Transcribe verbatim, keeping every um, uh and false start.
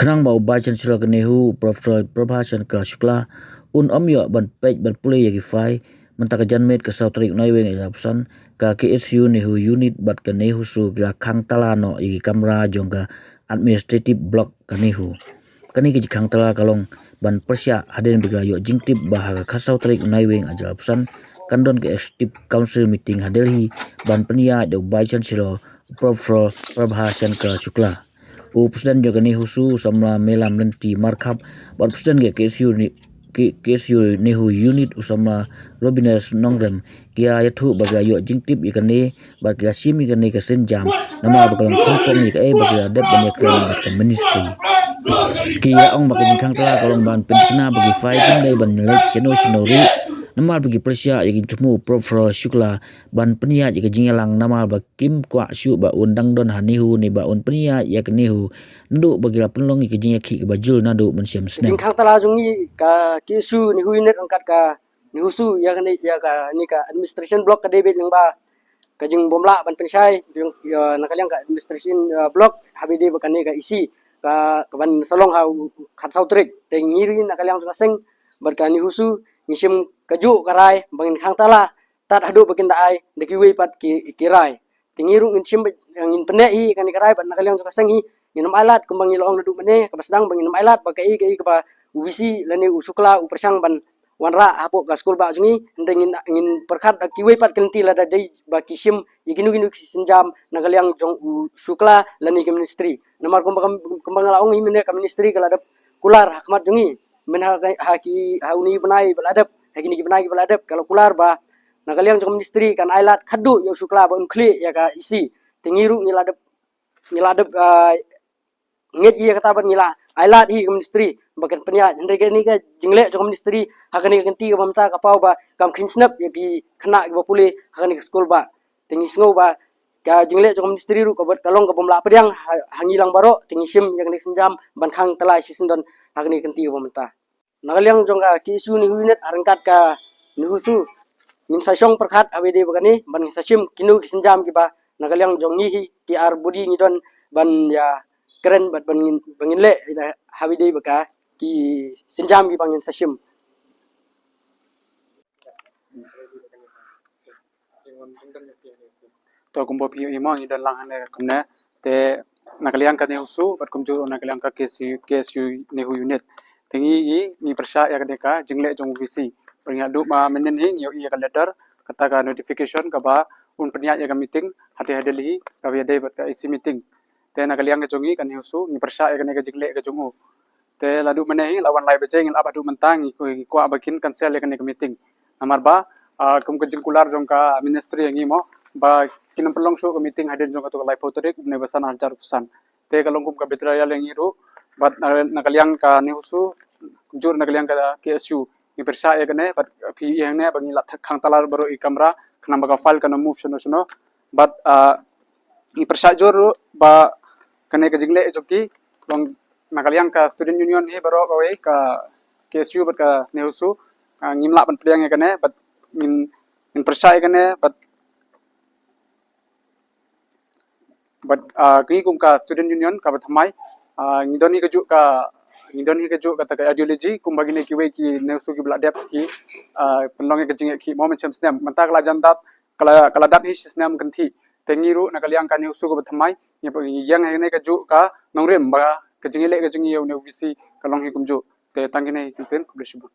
Khnang ba u Vice Chancellor ka NEHU, Professor Prabha Shankar Shukla, un ym ïoh ban peit ban pule ïa ki file, mynta ka janmiet ka saw tarik u Naiwieng arhajar arphew san, ka K S U NEHU Unit bad ka NEHUSU ki la khang tala noh ïa ki kamra jong ka Administrative Block ka NEHU. Kane ka jingkhang tala ka long ban pyrshah hadien ba ki la ïoh jingtip ba ha ka khatsaw tarik u Naiwieng arhajar arphew san, kan don ka Executive Council meeting ha Delhi ban pynïaid da u Vice Chancellor, Professor Prabha Shankar Shukla. U President jong ka NEHUSU u samla Melam Lenti Markhap bad u President ka K S U ni-, K-, K S U NEHU Unit u samla Robinus Nongrem ki ïathuh ba ki la ïoh jingtip ïa kane bad ki la shim ïa kane ka sienjam namar ba ka long khongpong ïa kaei ba ki la dep ban ïakren bad ka ministry. Ki la ong ba ka jingkhang tala ka long ban pynthikna ba ki file kim dei ban leit shano shano ruh namar ba ki pyrshah ïa ka jingthmu u Professor Shukla ban pynïaid ïa ka jingïalang namar ba kim kwah shuh ba un dang don ha NEHU ne ba un pynïaid ïa ka NEHU naduh ba ki la pynlong ïa ka jingïakhih kaba jur naduh mynshem snem. Jingkhang tala jong ngi ka K S U NEHU Unit ryngkat ka NEHUSU ïa kane, ïa kane ka administration block ka dei beit lyngba ka jingbym lah ban pynshai jong, ïa, na ka liang ka administration, ïa, block haba ïadei bad kane ka E C ka, ka ban sa long ha u khatsaw tarik. Te ngi ruh na ka liang jong ka seng bad ka NEHUSU ngi shim kajuh ka rai ba ngin khang tala tad haduh ba kin da ai da kiwei pat ki, ki rai. Te ngi ruh ngin shim ba ngin pynneh hi kane ka rai bad na ka liang jong ka seng hi ngin ym ailad kumba ngi la ong naduh mynne kaba sdang ba ngin ym ailad ba kaei kaei kaba u V C lane u Shukla u pyrshang ban wanrah hapoh ka skul bah jong ngi, hynrei ngin, ngin pyrkhat da kiwei pat ki lynti lada dei ba ki shim ïa kino kino ki sienjam na ka liang jong u Shukla lane ka ministry. Namar kumba, kumba nga la ong hi mynne ka ministry ka la dep kular ha khmat jong ngi. Mynta ha, ha ki, ha une u bnai ba la dep, ha kine ki bnai ba la dep ka la kular ba na ka liang jong ka ministry kan ailad khadduh ïa u Shukla ba un khlieh ïa ka E C. Te ngi ruh ngi la dep, ngi la dep, ah, ngeit ïa kata bad ngi la ailad hi ka ministry ba kan pynïaid. Hynrei kane ka jingleh jong ka ministry ha kane ka kynti kaba mynta ka paw ba kam kheiñ snep ïa ki khynnah kiba pule ha kane ka skul bah. Te ngi sngew ba ka jingleh jong ka ministry ruh ka bad ka long kabym lah pdiang ha, ha ngi lang baroh. Te ngi shim ïa kane ka sienjam ban khang tala shisien don ha kane ka kynti kaba mynta. Na ka liang jong ka K S U NEHU Unit ryngkat ka NEHUSU ngin sa shong pyrkhat haba ïadei bad kane bad ngin sa shim kino ki sienjam kiba na ka liang jong ngi hi ki ar body ngi don ban ïakren bad ban ngin, ban ngin leh haba ïadei bad ka ki sienjam kiba ngin sa shim. To kumba phi ïohi mo ngi don lang hangne kumne. Te na ka liang ka NEHUSU bad kumjuh na ka liang ka K S U, K S U NEHU Unit. Te ngi, ngi, ngi pyrshah ïa kane ka jingleh jong u V C. Bad ngi haduh ma mynnin hi ngi ïohi ïa ka letter kata ka notification kaba un pynïaid ïa ka meeting hati ha Delhi kaba ïadei bad ka E C meeting. Te na ka liang ka jong ngi ka NEHUSU ngi pyrshah ïa kane ka jingleh ka jong u. Te naduh mynne hi la wan lai baje ngi la ap haduh mynta ngi kwah ba kin cancel ïa kane ka meeting. Namar ba, ah, kum ka jingkular jong ka ministry ïa ngi mo ba kin ym pynlong shuh ka meeting hadien jong kato ka laiphew tarik u bnai ba san arhajar arphew san. Te ka long kum ka betrayal ïa ngi ruh bad na, na ka liang ka NEHUSU kumjuh na ka liang ka K S U ngi pyrshah ïa kane bad phi ïohi hangne ba ngi la khang tala baroh i kamra khnang ba ka file kan ym move shano shano. Bad, ah, ngi pyrshah jur ruh ba kane ka jingleh jong ki long na ka liang ka student union hi baroh kawei ka K S U bad ka NEHUSU, ah, ngim lah ban pdiang ïa kane bad ngin, ngin pyrshah ïa kane bad, bad, ah, ka ngi kum ka student union kaba thymmai, ah, ngi don hi kajuh ka, ngi don hi kajuh kata ka ideology kumba kine kiwei ki NEHUSU kiba la dep ki, ah, pynlong ïa ka jingïakhih mo mynshem snem mynta ka la jan dap ka la, ka la dap hi shi snem kynthih. Te ngi ruh na ka liang ka NEHUSU kaba thymmai ngi ïeng hangne kajuh ka nongrim ba ka jingleh ka jong ngi ïa une u V C ka long hi kumjuh. Te tang kine hi kyntien, khublei shibun.